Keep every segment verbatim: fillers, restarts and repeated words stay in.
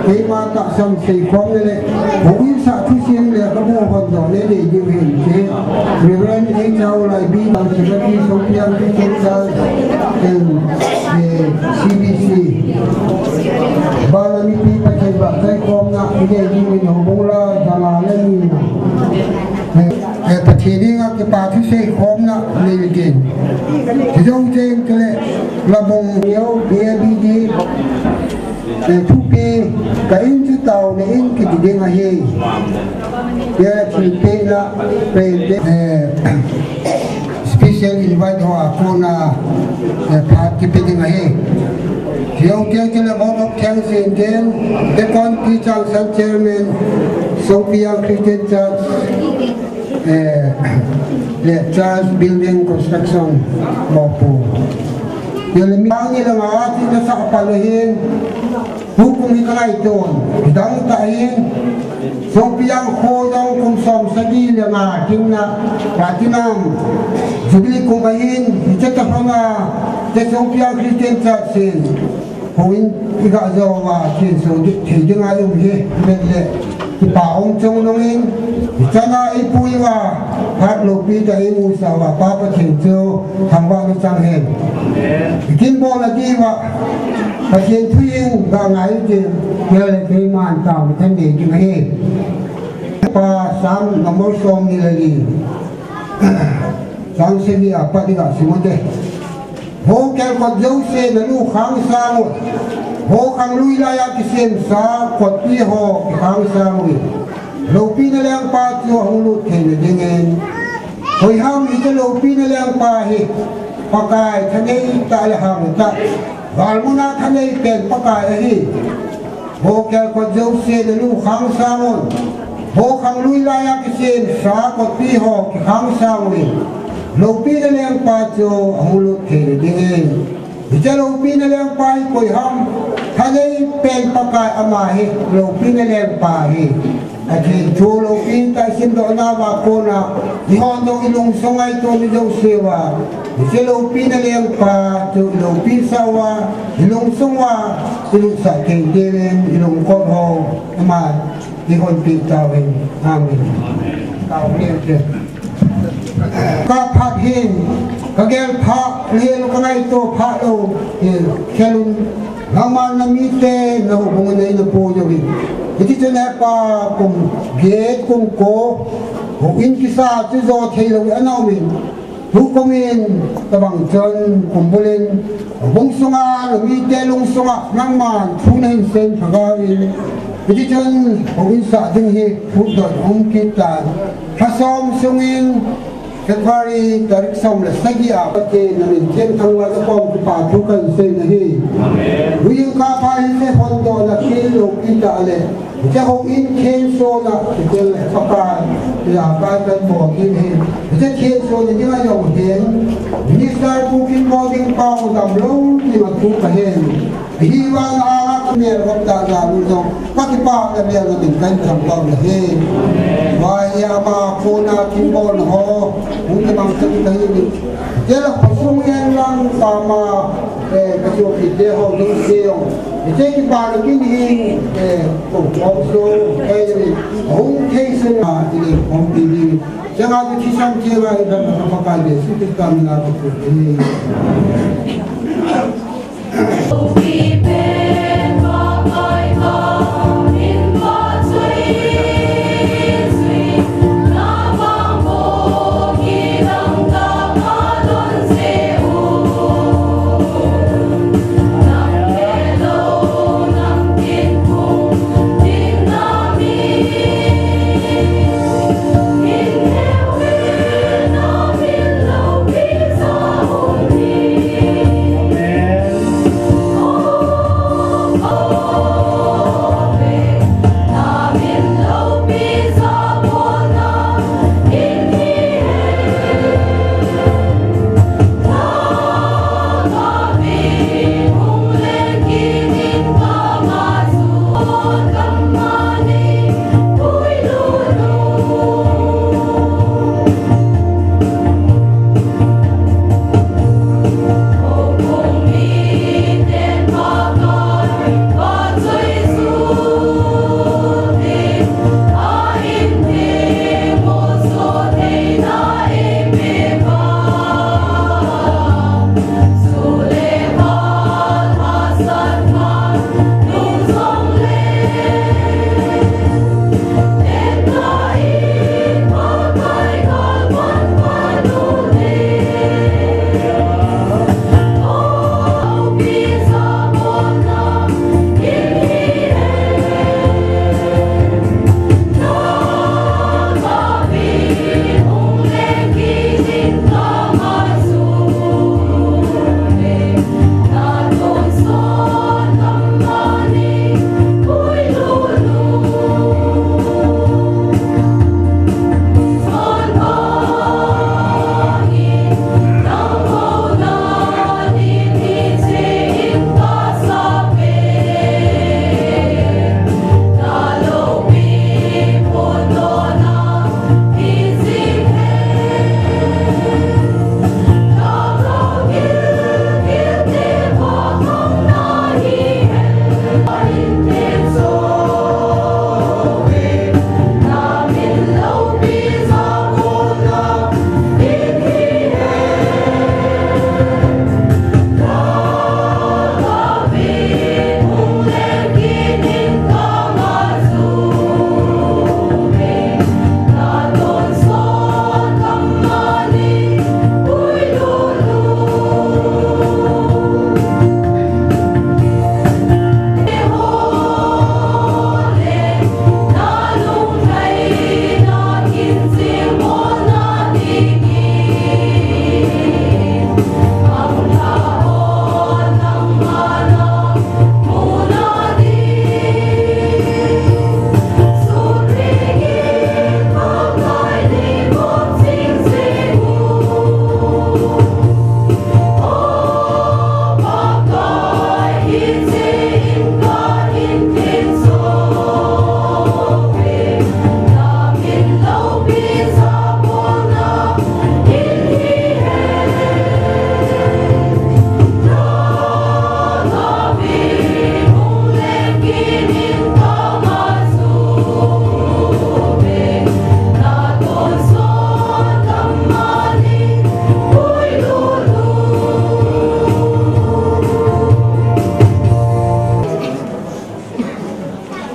Keima tahsan seikhom le, houin sah thusim le kabu hon jong le nei diu hin, Reverend H. L. Laibi, Secretary, Sopiang Christian Church, and, eh, C B C. Bala mipi Pathen vahchoi khomna nei diu hin, houbung la janga le nina. Eh, Pathen henga kipa thu seikhomna nei diu hin. Hijong cheng chule, Labong Neo, A B D, eh, thupi, ka in chu taona in kiti ding ahi. Hia thilpehna, eh, special invite ho a kona, eh, phat kipe ding ahi. Hijong cheng chule vote of thanks in, Deacon T. Changsan, Chairman, Sopiang Christian Church, eh, le Church Building Construction, Mokpu. Hile mi ang ilang ati na sa palahin, hukum hi kangai ton, dang tahin, Sopiang kho jong kum som sagi le nga kimna, Platinum Jubilee kum ahin, hiche tahunga, hiche Sopiang Christian Church in, houin iga jou uva, khenso di, thei dinga um hi, vet le, kipa um chung nungin, hichana eipui uva, phat loupi tah eimusah uva, Pa Pathen chu, thangvahna chang hen. Ikinbolna diuva, Pathen thu in ga ngai ute, hile keiman taona nei ding ahi. Pa Sam number som ni le li. Chang sagi a pat iga sim ute. Ho kelkot jouse nalu khang sang un. Ho khanglui laiya kisemsa kotpi ho kikhang sang un. Loupina lengpa chu ahung lut theina dingin. Hoiham hiche loupina lengpa hi. Pakai thanei tah le hangtah. Valmuna thanei pen Pakai ahi. Ho kelkot jouse nalu khang sang un. Ho khanglui laiya kisemsa kotpi ho kikhang sang un. Loupina lengpa chu ahung lut theina dingin. Hiche loupina lengpa hi koi ham? Thanei pen Pakai ama hi loupina lengpa ahi. Pathen thu loupitah simdoh nauva kona, eihon jong ilungsunga itoh ni jouseuva, hiche loupina lengpa chu iloupisa uva, ilungsunga, ilutsah thei diuvin, ilungkol ho, ama, ihonpi tauvin. Amen. Amen. Ka phat hin, ka gel phat, lel ka ngaito phat lou, hin, khelun, nangma namite, na houbung nei na po jouvin. Hiti chun hepa kum get kum ko, houin kisa chu jo thei lou ana um in. Tukum in, tabang chun, kumbul in, houbung sunga, namite lung sunga, nangman, thu nahin sei lhagao in. Hiti chun, houin sah ding hi, thu dot hung kit tan. Lha som sungin, February tarik som le sagi a, Pathen na min thiang thangvah a kom kipa thu kahin sei nahi. Amen. Hui ka pa hin se hon do na khel lou kit a le. Hiche houin khensona, hiche le Pakai, ya Pakai kan bol ding ahi. Hiche khensona dinga jong hin. Minister Pu Kinbol ding pa u damlou ding a thu kahin. Hi vang a ka mel rom ta na lu jong, ka kipah na mel na min kan thang pau na hi. Vai ya ma ko na kin bol na ho, hung ki mang kan ka hi ni. Te la ko sung yan lang pa ma, eh, ka jo ki te ho lu se yong. Te kipah na kin hi, eh, ko ko so, eh, hung ke se na, ti le hung pi ni. Janga tu Christian jeva iban na Pakai Jesu Christa mina tu tu.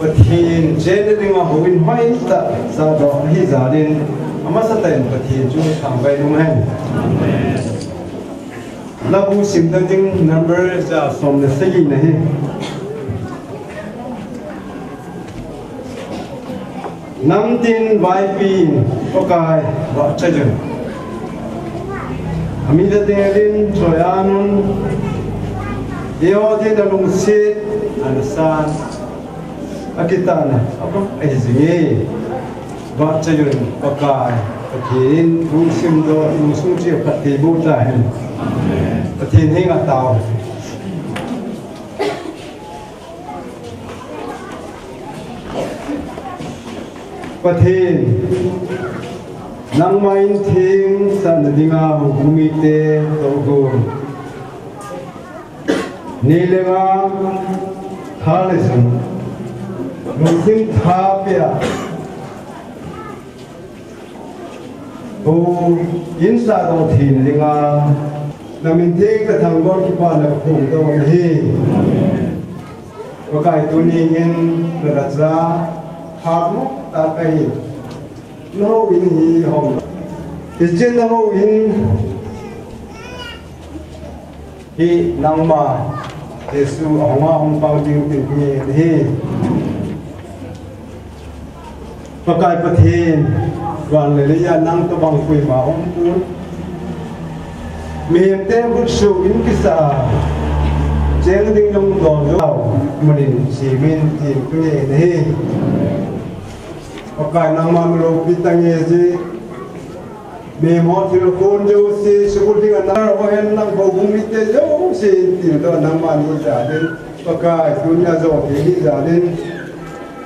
Pathen chena dinga houin hoitah jahdoh ahi jal in, amasatah in Pathen chu thangvah in umhen. Labu simna ding number ja som le sagi na hi. Namtin vaipi in Pakai vahchoi un. Amite dinga choi-an un. Eiho dinga lungset, anasan, akitahna abang ahi jing e. Vahchoi un Pakai, Pathen in lungsimdoh, lungsung cheh phatthei boh tahen. Pathen henga tao. Pathen, nangma in theng sahna dinga hung mite toh gon. Ni le nga, tha le sum, lungsim tha pia. Hung in sah doh thei dinga, na min theng ka thangvah kipana ka phong doh ahi. Pakai tuni hin na ra cha, phat mo ta ka hi. Na houin hi hom. Hichun na houin hi nangma Jesu a hung a hung pang ding tin nge hi. Pakai Pathen, van le leiya nang tobang koima um pon. Mihem te khut suh in kisa, cheng ding jong dol jou, mun in sim in tin nge hi. Pakai nangma mi loupi tange ji. Mihem ho thil khon jouse, sukul ding a nang ho hen nang ho gung mite jouse, til to nangma ni ja din. Pakai, tunia jong hi ja din.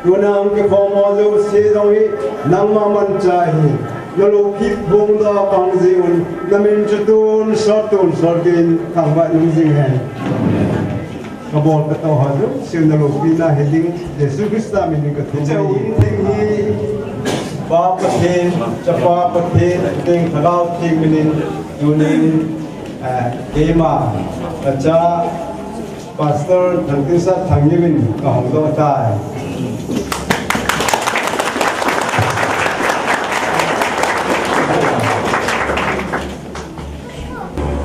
Tuna hung kikhom ho jouse jong hi, nangma manchah hi. Na loupi bong da pang ji un, na min chu tonsot, tonsot in, thangvah nung jing hen. Ka bol ka tao ha jouse na loupina hi ding, Jesu Christa min in ka thum. Cheu in theng hi, Pa Pathen, Chapa Pathen, Theng Lhagao Theng min in, tunin, eh, keima, ka cha, Pastor Thangtinsat Thangnim in ka hong doh tai.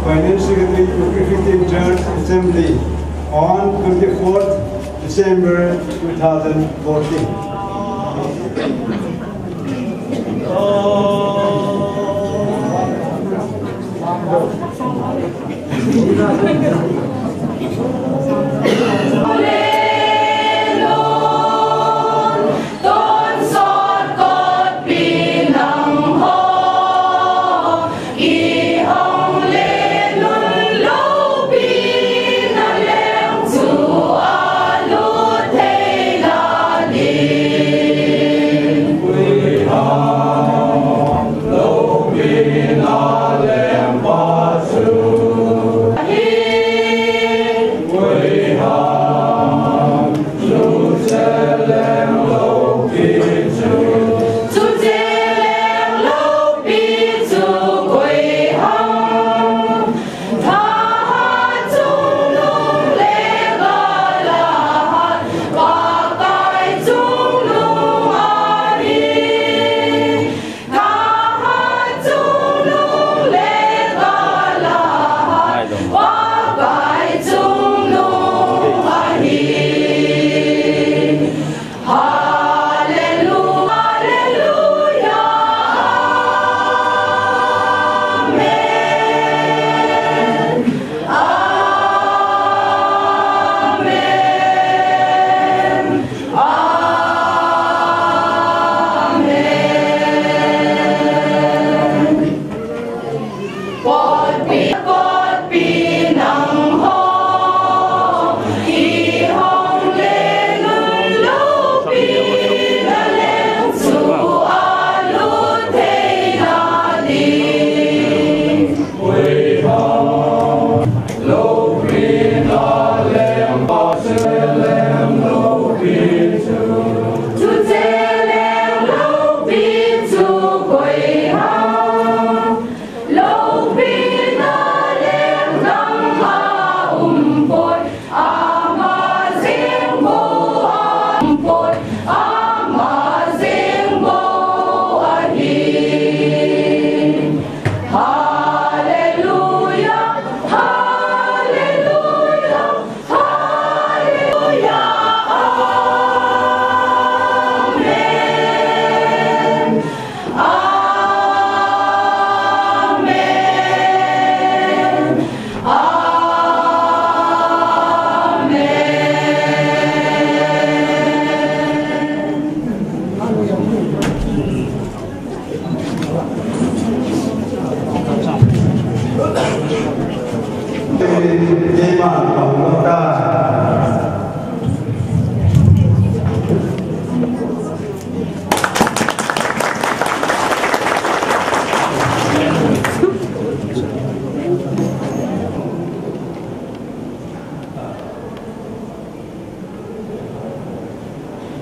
Finance Secretary to Christian Church Assembly on twenty-fourth December two thousand fourteen.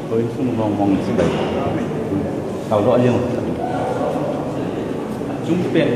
Koi sung mong mong si bai. Kau lo liang. Chung pen.